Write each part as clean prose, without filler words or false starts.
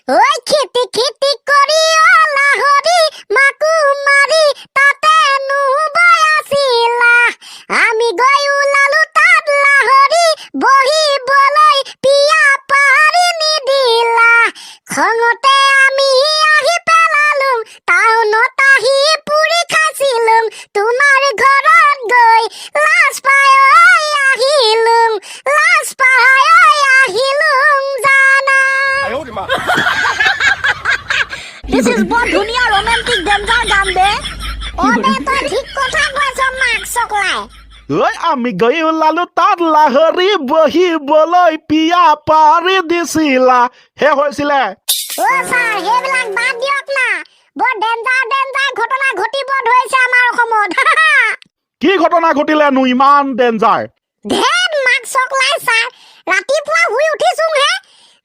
ঐ খেতি খেতি কৰি অ লাহৰি, মাকো মাৰি তাতে নুবয়াছিলা। আমি গৈ ওলালো তাত লাহৰি, বহিবলৈ পিয়া পাৰি নিদিলা। খঙতে আমি আহি পেলালো টাউনত, আহি পুৰি খাইছিলো। তোমাৰ ঘৰত গৈ লাজ পাই আহিলো, লাজ পাই আহিলো জানা। This is বৰ ধুনীয়া ৰোমেণ্টিক ডেঞ্জাৰ গান বে। অ বে, তই ঠিক কথা কৈছ মাক চকলাই। ঐ, আমি গৈ ওলালো তাত লাহৰি, বহিবলৈ পিয়া পাৰি দিছিলা হে হৈছিলে। অ ছাৰ, সেইবিলাক বাদ দিয়ক না। বৰ ডেঞ্জাৰ ডেঞ্জাৰ ঘটনা ঘটিব ধৰিছে আমাৰ অসমত। কি ঘটনা ঘটিলেনো ইমান ডেঞ্জাৰ? ধেত মাক চকলাই ছাৰ, ৰাতিপুৱা শুই উঠিছো হে,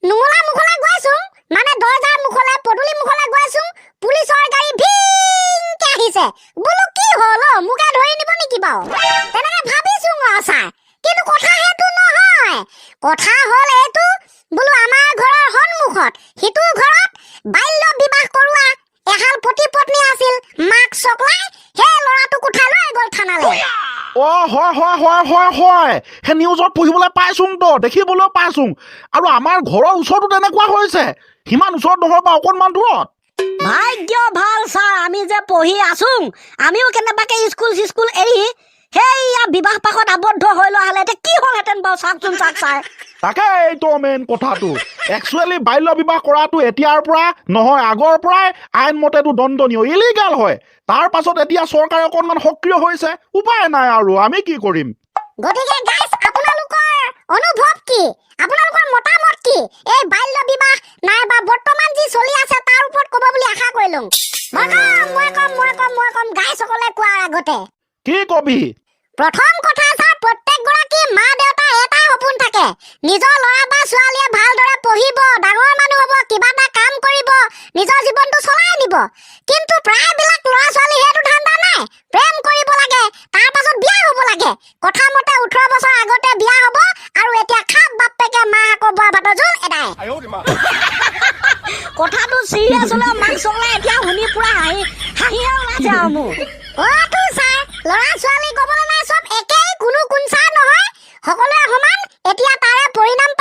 নুমলা মুখলৈ গৈছো, মানে দৰ্জাৰ মুখলৈ, পদূলি মুখলৈ গৈছো, পুলিচৰ গাড়ী ভিংকে আহিছে। বোলো কি হ'ল অ, মোকে ধৰি নিব নেকি বাৰু, তেনেকে ভাবিছো আৰু ছাৰ। কিন্তু কথা সেইটো নহয়, কথা হ'ল এইটো, বোলো আমাৰ ঘৰৰ সন্মুখত সিটো ঘৰত বাল্য বিবাহ কৰোৱা এহাল পতি পত্নী আছিল। মাক চকলাই, সেই ল'ৰাটোক উঠাই লৈ গ'ল থানালৈ। অ হয় হয় হয় হয় হয়, সেই নিউজত পঢ়িবলৈ পাইছোং তো, দেখিবলৈ পাইছোং। আৰু আমাৰ ঘৰৰ ওচৰতো তেনেকুৱা হৈছে, সিমান ওচৰত নহয় বা অকণমান দূৰত। ভাগ্য ভাল ছাৰ, আমি যে পঢ়ি আছো। আমিও কেনেবাকে স্কুল চিস্কুল এৰি সেইয়া বিবাহ পাশত আবদ্ধ হৈ লোৱা হ'লে এতিয়া কি হ'লহেঁতেন বাৰু, চাওকচোন চাওক ছাৰ। তাকে এইটো মেইন কথাটো। একচুৱেলি বাল্য বিবাহ কৰাটো এতিয়াৰ পৰা নহয়, আগৰ পৰাই আইনমতেটো দণ্ডনীয়, ইলিগেল হয়। তাৰ পাছত এতিয়া চৰকাৰে অকণমান সক্ৰিয় হৈছে, উপায় নাই আৰু আমি কি কৰিম? গতিকে গাইছ, আপোনালোকৰ অনুভৱ কি, আপোনালোকৰ মতামত কি এই বাল্য বিবাহ নাইবা বৰ্তমান যি চলি আছে তাৰ ওপৰত ক'ব বুলি আশা কৰিলো। মই কম, মই কম, মই কম, মই কম গাইসকলে কোৱাৰ আগতে। কি কবি? প্ৰথম কথা ছাৰ, প্ৰত্যেকগৰাকী মা দেউতা এটাই সপোন থাকে, নিজৰ ল'ৰা বা ছোৱালীয়ে ভালদৰে পঢ়িব, ডাঙৰ মানুহ হ'ব, কিবা এটা কাম কৰিব, নিজৰ জীৱনটো চলাই নিব। কিন্তু প্ৰায়বিলাক ল'ৰা ছোৱালী সেইটো ধান্দা নাই। প্ৰেম কৰিব লাগে, তাৰ পাছত বিয়া হ'ব লাগে। কথা মতে 18 বছৰ আগতে বিয়া হ'ব আৰু এতিয়া খাপ বাপেকে মাকৰ বোৱা ভাতৰ জোল এদাই। কথাটো চিৰিয়াছ হ'লে মাক চকলাই এতিয়া শুনি পুৰা হাঁহি হাঁহিয়ে ওলাইছে আৰু মোৰ। অ তো ছাৰ, ল'ৰা ছোৱালী ক'বলৈ নাই, চব একেই, কোনো কোনচা নহয়, সকলোৱে সমান। এতিয়া তাৰে পৰিণাম